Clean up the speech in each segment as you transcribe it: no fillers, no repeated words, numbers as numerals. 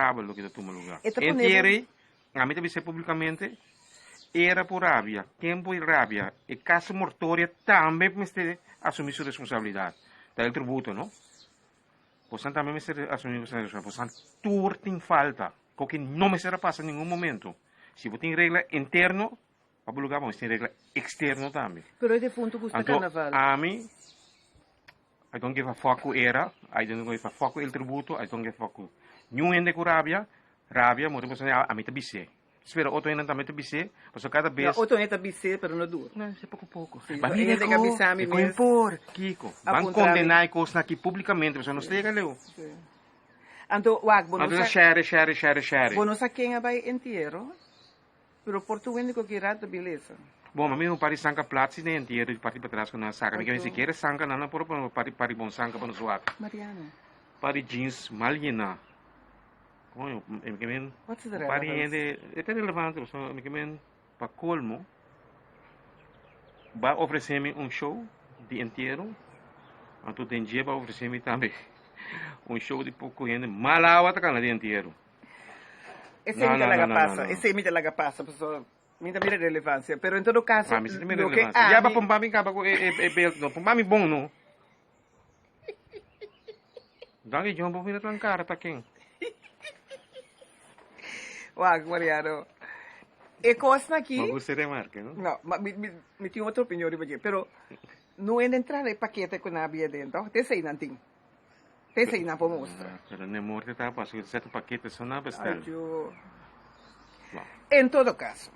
Iresponsabel loke ta tuma lugar. E ta pone bo. Entiere, ami ta bisa publicamente, era por rabia, ken por rabia, e casa mortoria tambe mester asumi su responsabilidad. Ta el tributo, no? Bosan tambe mester asumi bosan responsabilidad. Bosan tur tin falta. Koke no mester a pasa ningun momento. Si bo tin regla interno, pa bo lugar bo mester tin regla externo tambe. Pero e defunto gusta Anto, carnaval. ami, I don't give a fuck ku era, I don't give a fuck ku el tributo, I don't give a fuck ku niun hende ku rabia, rabia, moto bosan ami ta bis'é. Spera otro hende tambe ta bis'é, pasobra kada bes. No, otro hende ta bis'é, pero no duro. No, bis'é poko poko. Sí, Ba so mira hende ka ko, bisa mi e ko mes. impor, kiko. A Ban puntra mi. kondená e kosnan aki públikamente, pasobra nos ta yega leu. Sí. Anto, wak, bo no Anto ta sa. share, share, share, share. Bo no sa ken a bai entiero, pero por tur hende ku ki rato bin lesa. Bon, ma mi un par di sanka plat si den entiero di parti patras ku nan a saka. Mi ke Anto. ni sikiera sanka nan a por a pone un par di bon sanka pa nos wak. Mariano. Par di jeans mal yená. Coño, mi ke men What's the un par di relevance? hende, e ta relevante pasobra mi ke men pa colmo ba ofrece mi un show di entiero, anto den dje ba ofrece mi tambe un show di poco hende mal awa ta cana di entiero. Esei No, mi ta no, no, laga no, no, pasa, no. esei mi ta laga pasa pasobra mi ta mira relevancia, pero en todo caso Ah, mi si ta mira loke relevancia. Ya ba ami pumba mi caba cu e e e beeld no, pumba mi bon no. Danki John, bo mira tan cara ta ken. Wak, Mariano. E kosnan aki. Bo gusta e remarke, no? No, ma mi, mi, mi tin otro opinion riba dje, pero no en entra na e pakete ku nan a bia den, toch? Te esei nan tin. Te esei nan por mustra. Ah, pero ne morte ta paso ku sierto pakete so nan bestel. Ay, yo. Bon. En todo caso,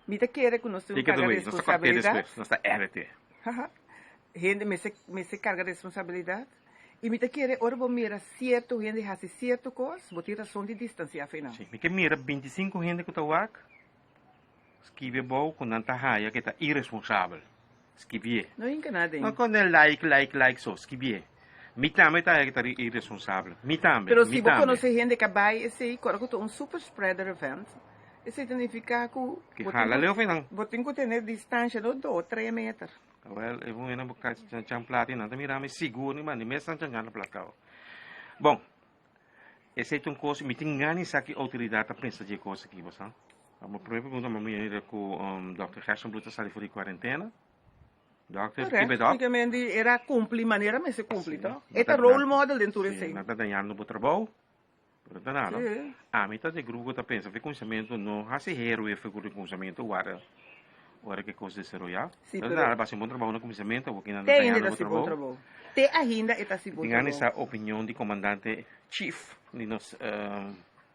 mi ta kere ku nos tin un Take it karga away. Nos ta korte responsabilidat. despues. Nos ta edit. Haha. Hende mester mester karga responsabilidat i mi ta kere ora bo mira sierto hende hasi sierto kos bo tin rason di distansiá fe nan. Sí, mi ke mira bintisinko hende ku ta wak skibi abou ku nan ta haya ke ta iresponsabel. Skibié. No hinka nada den. No kone like, like, like so. Skibié. Mi tambe ta haya ke ta iresponsabel. Mi tambe, Pero mi si bo tambe. konosé hende ku a bai esei, kòrda ku ta un super spreader event, esei ta nifiká ku Ke bo tin hala ku leu fe nan. bo tin ku tene distansha no dos, tres meter. Awel, e muhernan bo ka chan plata i nan ta mira mi sigur ni mandi mes nan chan chan plata kaba. Bon, esei ta un kos, mi tin gana di sa ki outoridat ta pensa dje kos aki, bo sa. Mi prome pregunta mi mira ku Dòkter Gerstenbluth ta sali for di kuarentena. Dòkter, keep it Correct, up. únicamente era cumpli manera mester cumpli, Sí, toch? no E ta ta role model den tur sí, esei. no ta dañando bo trabou. Pero ta nada. Sí. Ami ta de grupo ta pensa fe kuminsamentu no hasi héroe fe ku kuminsamentu wara ora ke kos desaroyá. Sí, Pero pero nada, basi un bon trabou na kuminsamentu awor kinan ta te ainda dañando ta bo hasi bon trabou. trabou. Te ainda e ta hasi bon Tin gana trabou. sa opinion di komandante chief di nos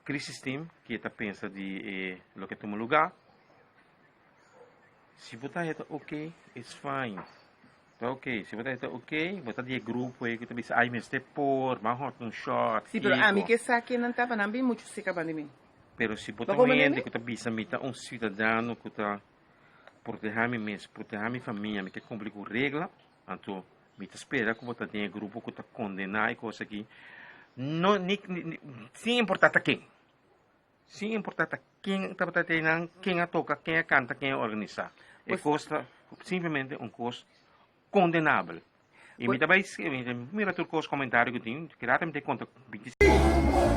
crisis team ke ta pensa di e loke tuma lugá. Si bo ta heta ok, it's fine. Ta ok. Si bo ta heta ok, bo ta di e grupo ei ku ta bisa, ay mester por, ban hòt un shòt, Sí, pero ami kiko. ke sa kennan ta, pa nan bin muchu seka banda mi. Pero si bo Bo ta un komprende hende mi? ku ta bisa mi ta un siudadano ku ta protehá mi mes, protehá mi famia, mi ke kumpli ku regla, anto mi ta spera ku bo ta den e grupo ku ta kondená e kos aki, no ni ni sin importá ta ken. Sin importá ta ken tabata te einan, ken a toka, ken a kanta, ken a organisá. E kos ta simplemente un kos kondenabel. I mi ta bai mira tur kos komentario ku tin, keda mi ta konta 25.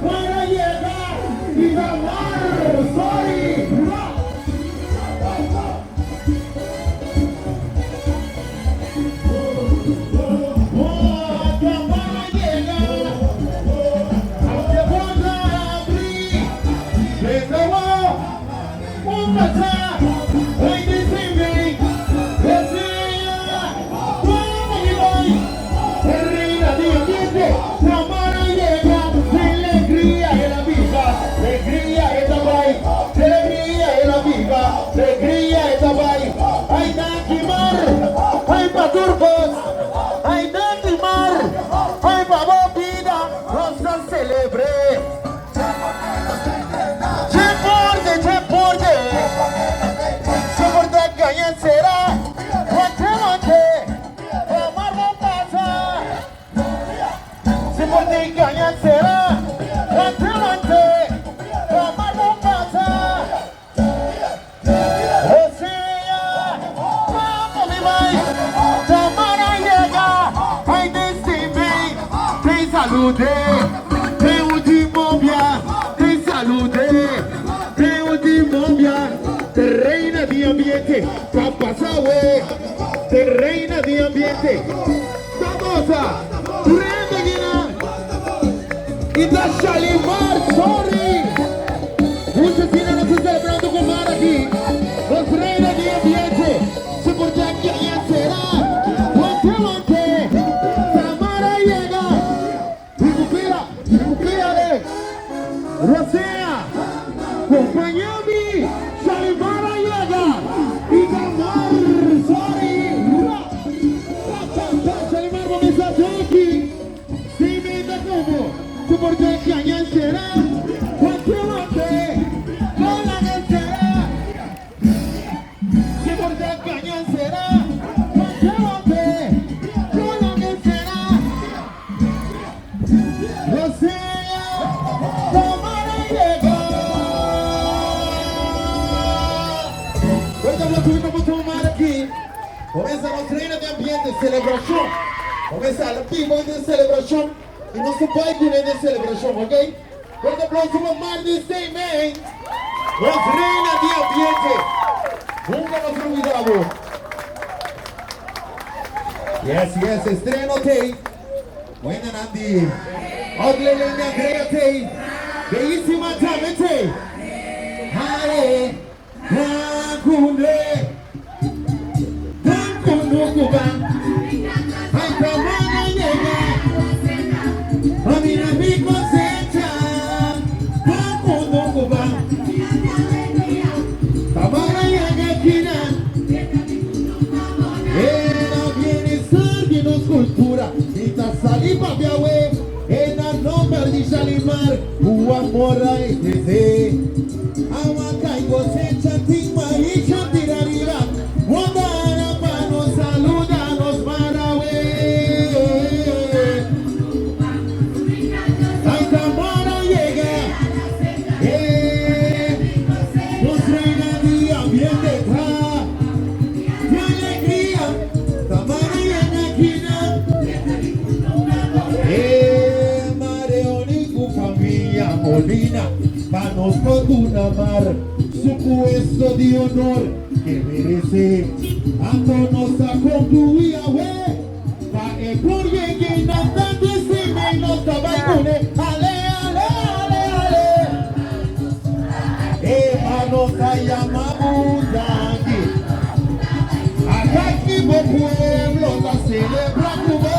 Para yega i ta mar sorry no. Ta goza. Tur hende akinan. I ta Shalimar sorry. Mucho asina nos ta celebrando cu Mar aki. Nos reina di ambiente. Su por ta kiaña será. Wante wante. Tamara a yega. Recupera, recupera e. Rosea, compaña mi. Shalimar a yega. I ta Mar sorry. Ra. Ta ta ta. Shalimar bo mester haci. Si mi ta como cu por ta caña será, wante wante, no laga será. Si por ta caña será, wante wante, no laga será. Rosea, Tamara yega. Fuerte aplauso pa Tamara aki. Comenzá nos reina di ambiente, celebracion. Comenzá la biba den celebracion y nos ta bai cune den celebracion, ok? Fuerte aplauso pa Mardy Steenman, nos reina di ambiente. Nunca nos olbida bo. Yes, yes, estreno tey. Wendanan di Odlelene Andrea tey. Bellísima tambe tey. Hare. Awa kai cosecha tin maicha tira riba Wondara pa nos saluda nos marawe Ay Tamara yega eh Nos reina di ambiente ta di alegria Tamara yega kina eh Mareoni cu familia Molina. Pa nos por duna Mar su puesto di honor ke merece. Anto nos a conclui awe pa e por yenge nan ta dicimi nos ta bay cune ale ale ale ale e ma nos ta yama bo danki ata ki bo pueblo ta celebra cu bo.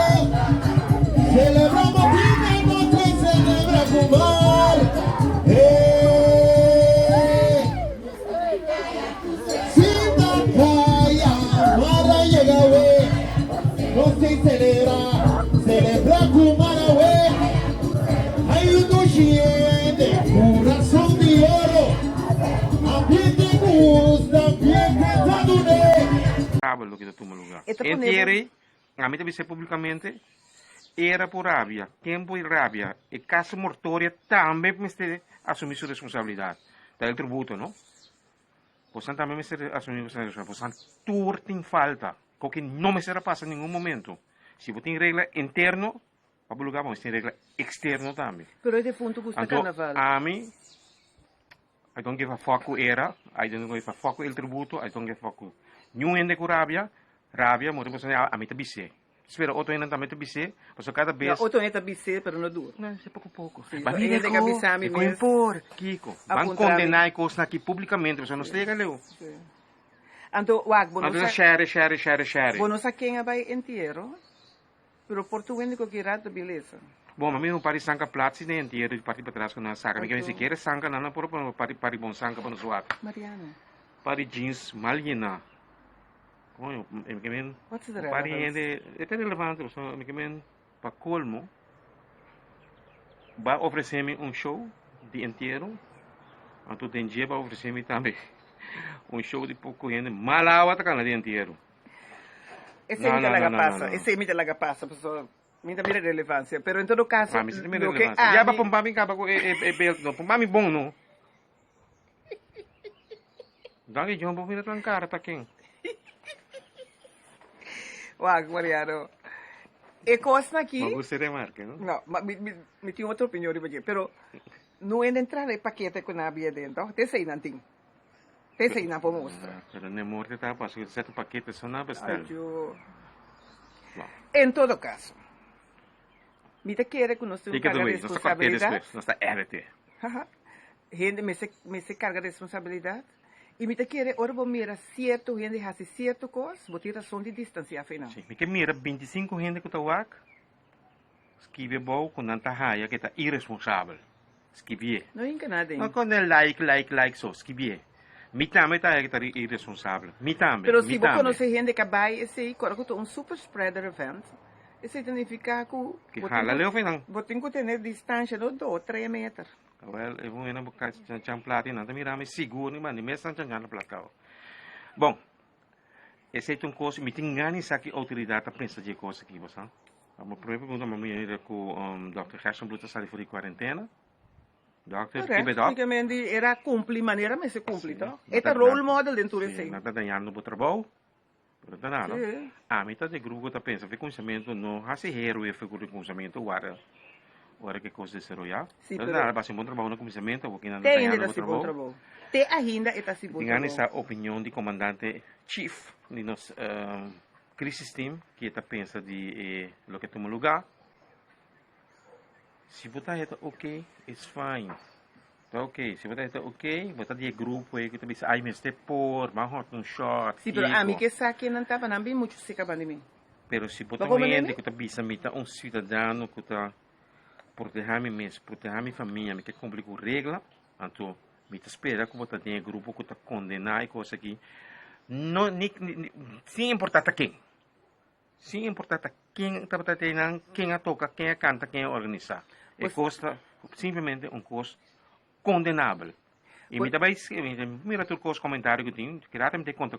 Celebramos brinda nos ta celebra cu mar eh. Sinta caya mar a yega we nos tin celebra celebra cu mar awe Hay un dushi hende curazon di oro ambiente gusta ambiente ta dune. Tabel loke ta tuma lugar. E ta pone bo. Entiere Ami ta bisa publicamente, era por rabia, tempo y rabia, e casa mortoria tambe mester asumi su responsabilidad. Ta el tributo, no? Bosan tambe mester asumi bosan responsabilidad. Bosan tur tin falta. Koke no mester a pasa ningun momento. Si bo tin regla interno, pa bo lugar bo mester tin regla externo tambe. Pero e defunto gusta Anto, carnaval. ami, I don't give a fuck ku era, I don't give a fuck ku el tributo, I don't give a fuck ku niun hende ku rabia, rabia moto pasobra ami ta bis'é. Spera otro hendenan tambe ta bis'é, pasobra kada bes. No, otro hende ta bis'é, pero no duro. No, esei poko poko. Sí, Ba so mira hende ka ko, bisa mi e ko mes. impor, kiko. A Ban puntra mi. kondená e kosnan aki públikamente, pasobra nos ta yega leu. Sí. Anto, wak, bo no Anto ta sa, share, share, share, share. bo no sa ken a bai entiero, pero por tur hende ku ki rato bin lesa. Bon, ma mi un par di sanka plat si den entiero di parti patras ku nan a saka. Mi ke Anto. ni sikiera sanka nan a por pone un par di par di bon sanka pa nos wak. Mariano. Par di jeans mal yená. Coño, mi ke men What's the un par di relevance? hende, e ta relevante pasobra mi ke men pa colmo ba ofrece mi un show di entiero, anto den dje ba ofrece mi tambe un show di poco hende mal awa ta cana den entiero. Esei No, mi ta no, laga no, no, pasa, no, no. esei mi ta laga pasa pasobra Mi ta mira relevancia, pero en todo caso, Ah, mi si ta mira loke relevancia. Ya, ami... ba pumpa mi caba cu e, e, e beeld no. Pumpa mi bon no. Danki John, bo mira tan cara ta ken. Wak, Mariano. E cosnan aki... Ma gusta e remarke, no? No, ma mi, mi, mi tin otro opinion riba dje, pero no en entra na e pakete cu nan a bia den, toch? Te esey nan tin. Te esey nan por mustra. Ah, pero ne morte ta paso, cierto pakete so na bestel. Ay, Dios. Bon. En todo kaso, mi ta kere ku nos tin un Take it karga away. Nos ta kòrt'é responsabilidat. despues. Nos ta edit'é. Haha. Hende mester mester karga responsabilidat. I mi ta kere ora bo mira sierto hende hasi sierto kos, bo tin rason di distansiá fe nan. Sí, mi ke mira bintisinku hende ku ta wak skibi abou ku nan ta haya ku e ta iresponsabel. Skibié. No hinka nada den. No kone like, like, like so. Skibié. Mi tambe ta haya ku ta iresponsabel. Mi tambe, Pero mi si bo tambe. konosé hende ku a bai esei, kòrda ku ta un super spreader event, esei ta nifiká ku Ke bo tin hala ku leu fe nan. bo tin ku tene distansha no dos, tres meter. Awel, e muhernan bo ka chan plata y nan ta mira mi sigur ni mandi mes nan chan chan plata cabo. Bon, esey ta un cos, mi tin gana di sa ki autoridad ta pensa dje cos aki, bo sa. Mi prome pregunta mi mira cu Dòkter Gerstenbluth ta sali for di cuarentena. Dòkter, keep it up. Correcto, mi era cumpli manera mester cumpli, toch? E ta role model den tur esey. Si, nan ta dañando bo trabou. Pero ta nada. Sí. Ami ta de grupo ta pensa fe kuminsamentu no hasi héroe fe ku kuminsamentu wara ora ke kos desaroyá. Sí, Pero pero nada, basi un bon trabou na kuminsamentu awor kinan ta te ainda dañando ta bo hasi bon trabou. trabou. Te ainda e ta hasi bon Tin gana trabou. sa opinion di komandante chief di nos crisis team ke ta pensa di e loke tuma lugá. Si bo ta heta ok, it's fine. Ta ok. Si bo ta heta ok, bo ta di e grupo ei ku ta bisa, ay mester por, ban hòt un shòt, Sí, pero ami kiko. ke sa kennan ta, pa nan bin muchu seka banda mi. Pero si bo Bo ta un comprende hende mi? ku ta bisa mi ta un siudadano ku ta protehá mi mes, protehá mi famia, mi ke kumpli ku regla, anto mi ta spera ku bo ta den e grupo ku ta kondená e kos aki, no ni sin importá ta ken. Sin importá ta ken tabata te einan, ken a toka, ken a kanta, ken a organisá. E kos ta simplemente un kos kondenabel. I mi ta bai mira tur kos komentario ku tin, keda mi ta konta.